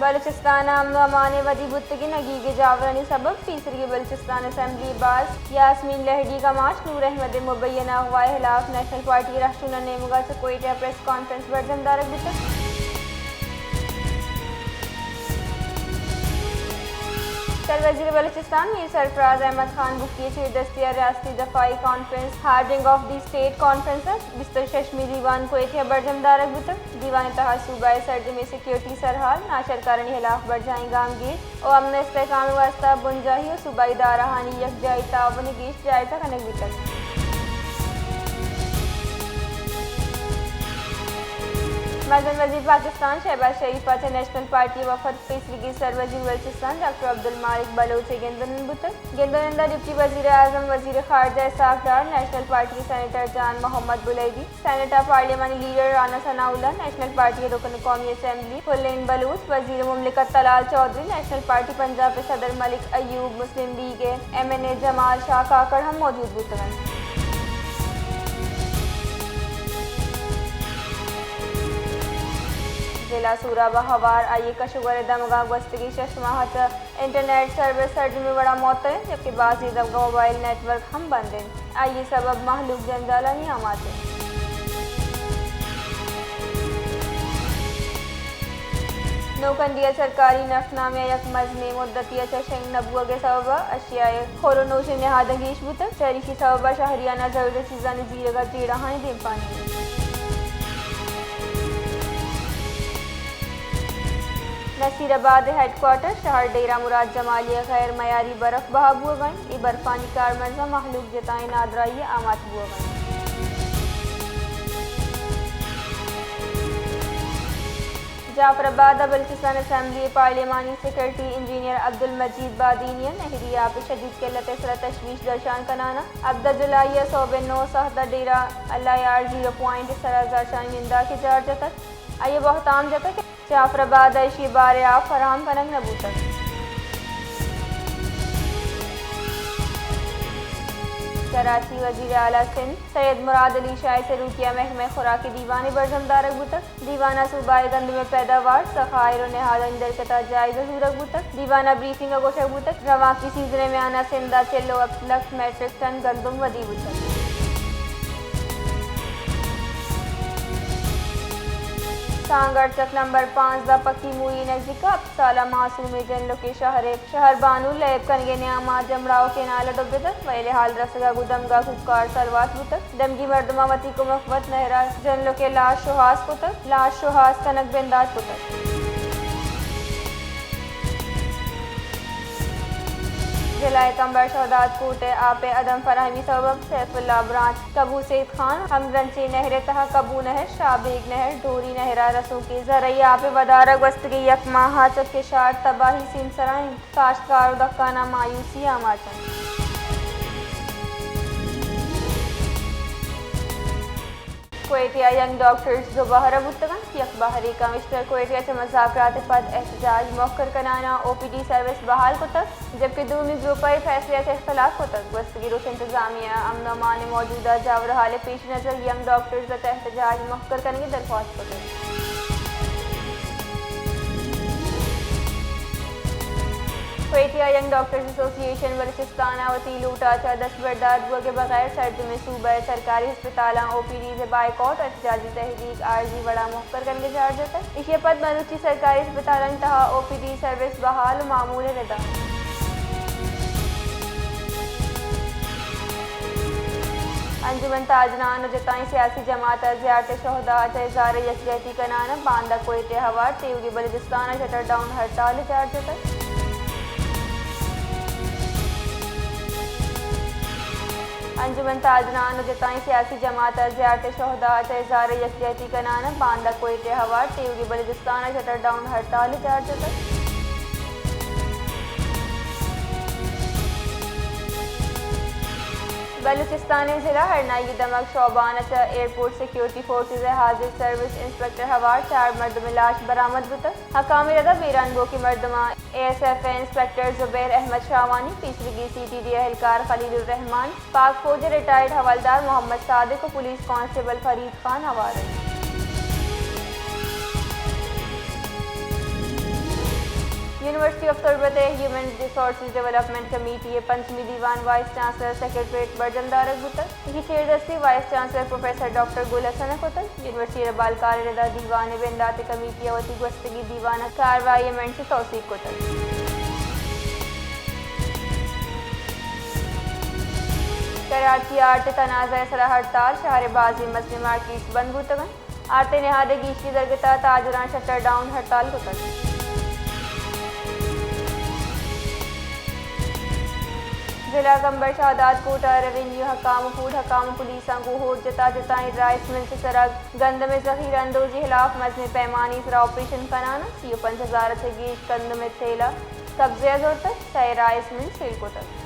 بلوچستان ءَ امن ءُ امان ءِ ودی بوتگیں نگیگ ءِ جاورانی سبب پیسریگیں بلوچستان اسمبلی ءِ باسک یاسمین لہڑی ءِ کماش نور احمد ءِ مبینہ اغوا ءِ ہلاف نیشنل پارٹی ءِ رہشونانی نیمگ ءَ چہ کوئٹہ ءَ پریس کانفرنس برجم دارگ بوتگ۔ سروزیر بلوچستان میر سرفراز احمد خان بگٹی ءِ چیردستی ءَ ریاستی دفاعی کانفرنس، ہارڈنگ آف دی اسٹیٹ کانفرنس ءِ بیست ءُ ششمی دیوان کوئٹہ ءَ برجم دارگ بوتگ۔ دیوان ءِ تہا صوبہ ءِ سرجمیں سیکورٹی سرحال، ناشرکارانی ہلاف برجاہیں گامگیج ءُ امن ءُ استحکام ءِ واستہ بنجاہی ءُ صوبائی ادارہانی یکجائی تعاون ءِ گیش جائزہ کنگ بیتگ۔ مزن وزیر پاکستان شہباز شریف ءَ چہ نیشنل پارٹی ءِ وفد پیسریگیں سروزیر بلوچستان ڈاکٹر عبدالمالک بلوچ ءِ گند ءُ نند بوتگ۔ گند ءُ نند ءَ ڈپٹی وزیر اعظم، وزیر خارجہ اسحاق ڈار، نیشنل پارٹی ءِ سینیٹر جان محمد بلیدی، سینیٹ ءِ پارلیمانی لیڈر رانا ثناء اللہ، نیشنل پارٹی ءِ رکن قومی اسمبلی پھلین بلوچ، وزیر مملکت طلال چوہدری، نیشنل پارٹی پنجاب ءِ صدر ملک ایوب، مسلم لیگ ءِ ایم این اے جمال شاہ کاکڑ ہم موجود بوتگ انت۔ ضلع سوراب ءَ ہوار آئی ءِ کش ءُ گور ءِ دمگاں گوستگیں شش ماہ ءَ چہ انٹرنیٹ سروس سرجمیں وڑا معطل انت، جبکہ بازیں دمگاں موبائل نیٹ ورک ہم بند انت۔ آئی ءِ سبب مہلوک جنجالانی آماچ انت۔ نوکنڈی ءَ سرکاری نقش نامہ ءِ یک مزنیں مدتی ءَ چہ شنگ نہ بوگ ءِ سبب ءَ اشیاء ءِ خور ءُ نوش ءِ نہاداں گیش بوتگ۔ چریشی سبب ءَ شہریاناں ضرورتیں چیزانی زیرگ ءَ جیڑہانی دیمپانی انت۔ نصیر آباد ءِ ہیڈ کوارٹر شہر ڈیرہ مراد جمالی ءَ غیر معیاری برف بہا بوگ ءَ انت۔ اے برفانی کارمرزاں مہلوک جتائیں نادراہی ءَ آماچ بوگ ءَ انت۔ جعفر آباد ءَ بلوچستان اسمبلی ءِ پارلیمانی سیکرٹری انجینئر عبدالمجید بادینی ءَ نہری آپ ءِ شدید قلت ءِ سرا تشویش درشان کنان ءَ ہبدہ جولائی ءَ سہب ءِ نو ساعت ءَ ڈیرہ ایل آئی آر زیرو پوائنٹ ءِ سرا زہرشانی ننداکے جار جتگ۔ آئی ءَ بہتام جتگ کہ جعفر آباد ءَ ایشی ءِ بار ءَ آپ فراہم کنگ نہ بوتگ۔ کراچی، وزیر اعلی سندھ سید مراد علی شاہ ءِ سروکی ءَ محکمہ خوراک ءِ دیوانے برجم دارگ بوتگ۔ دیوان ءَ صوبہ ءِ گندم ءِ پیداوار، ذخائر ءُ نہادانی درگت ءَ جائزہ زورگ بوتگ۔ دیوان ءَ بریفنگ ءَ گوشگ بوتگ، روانکی سیزن ءِ میان ءَ سندھ ءَ چل ءُ ہپت لکھ میٹرک ٹن گندم ودی بوتگ۔ سانگڑ چک نمبر پانزدہ پکی موری ءِ نزیک ءَ ہپت سالہ معصومیں جنلکے شہر ءِ شہر بانو لیب کنگ ءِ نیام ءَ جمڑاؤ کینال ءَ ڈبتگ۔ ویل ءِ حال رسگ ءَ گوں دمگ ءَ کوکار سلوات بوتگ۔ دمگی مردماں وتی کمک وت نہر ءَ جنلک ءِ لاش شوہاز کتگ، لاش شوہاز کنگ بندات کتگ۔ ضلع قمبر شہداد کوٹ ءَ آپ ءِ عدم فراہمی سبب سیف اللہ برانچ قبو سید خان ہمگرنچی نہر ءِ تہا قبو نہر، شاہ بیگ نہر، ڈوری نہر ءَ رسوکیں زرعی آپ ءِ ودار ءَ گوستگیں یک ماہ ءَ چہ کشار تباہی سیمسرا انت۔ کاشتکار ءُ دہکاناں مایوسی آماچ انت۔ کوئٹہ ءَ ینگ ڈاکٹرز دو بہر ءَ بوتگ انت۔ یک بہرے کمشنر کوئٹہ ءَ چہ مذاکرات ءَ پد احتجاج مہکر کنان ءَ او پی ڈی سروس بحال کتگ، جبکہ دومی گروپ ءَ اے فیصلے ءَ چہ اختلاف کتگ۔ گوستگیں روچ انتظامیہ ءَ امن ءُ امان ءِ موجودہ جاورحال ءِ پیش نظر ینگ ڈاکٹرز ءَ چہ احتجاج مہکر کنگ ءِ درخواست کتگ۔ کوئٹہ ینگ ڈاکٹرز ایسوسی ایشن بلوچستان ءَ وتی لوٹ ءَ چہ دستبردار بوگ ءِ بغیر سرجمیں صوبہ ءِ سرکاری ہسپتالاں او پی ڈیز ءِ بائیکاٹ ءُ احتجاجی تحریک عارضی وڑ ءَ مہکر کنگ ءِ چارج جتگ۔ ایشی ءَ پد مروچی سرکاری ہسپتالانی تہا او پی ڈی سروس بحال ءُ معمول ءِ ردا۔ انجمن تاجران ءُ جتائیں سیاسی جماعت ءَ زیارت شہداء ءَ چہ اظہار یکجہتی کنان ءَ باندا کوئٹہ ءَ ہوار تیوگیں بلوچستان ءَ شٹر ڈاؤن ہڑتال ءِ چارج جتگ۔ انجمن تاجران ءُ جتائیں سیاسی جماعت ءَ زیارت شہداء ءَ چہ اظہار یکجہتی کنان ءَ باندا کوئٹہ ءَ ہوار تیوگیں بلوچستان ءَ شٹر ڈاؤن ہڑتال ءِ چارج جتگ۔ بلوچستان ءِ ضلع ہرنائی ءِ دمگ شعبان ءَ چہ ایئرپورٹ سیکورٹی فورسز ءِ حاضر سروس انسپکٹر ہوار چار مردم ءِ لاش برآمد بوتگ۔ حکام ءِ ردا بیران بوگیں مردماں اے ایس ایف ءِ انسپکٹر زبیر احمد شاہوانی، پیسریگیں سی ٹی ڈی اہلکار خلیل الرحمان، پاک فوج ءِ ریٹائرڈ حوالدار محمد صادق ءُ پولیس کانسٹیبل فرید خان ہوار انت۔ یونیورسٹی آف تربت ءِ ہیومن ریسورسز ڈویلپمنٹ کمیٹی ءِ پنچمی دیوان وائس چانسلر سیکرٹریٹ برجم دارگ بوتگ۔ ایشی ءِ چیردستی وائس چانسلر پروفیسر ڈاکٹر گل حسن ءَ کتگ۔ یونیورسٹی ءِ ربالکارانی ردا دیوان ءِ بندات ءِ کمیٹی ءَ وتی گوستگیں دیوان ءِ کاروائی ءِ منٹس ءَ توسیپ کتگ۔ کراچی ءَ آرت ءِ تنازعہ ءِ سرا ہڑتال، شہر ءِ بازیں مزنیں مارکیٹس بند بوتگ انت۔ آرت ءِ نہاد ءِ گیشی درگت ءَ تاجراں شٹر ڈاؤن ہڑتال کتگ۔ ضلع گمبر شہداد کوٹ ءَ ریونیو حکام ءُ فوڈ حکام ءَ پولیساں گوں ہور جتا، جتائیں رائس ملز ءِ سرا گندم ءِ ذخیرہ اندوزی ءِ ہلاپ مزنیں پیمانے ءِ سرا آپریشن کنان ءَ سی ءُ پنچ ہزار ءَ چہ گیش گندم ءِ تھیلہ قبضہ ءَ زرتگ، سئے رائس ملز سیل کتگ۔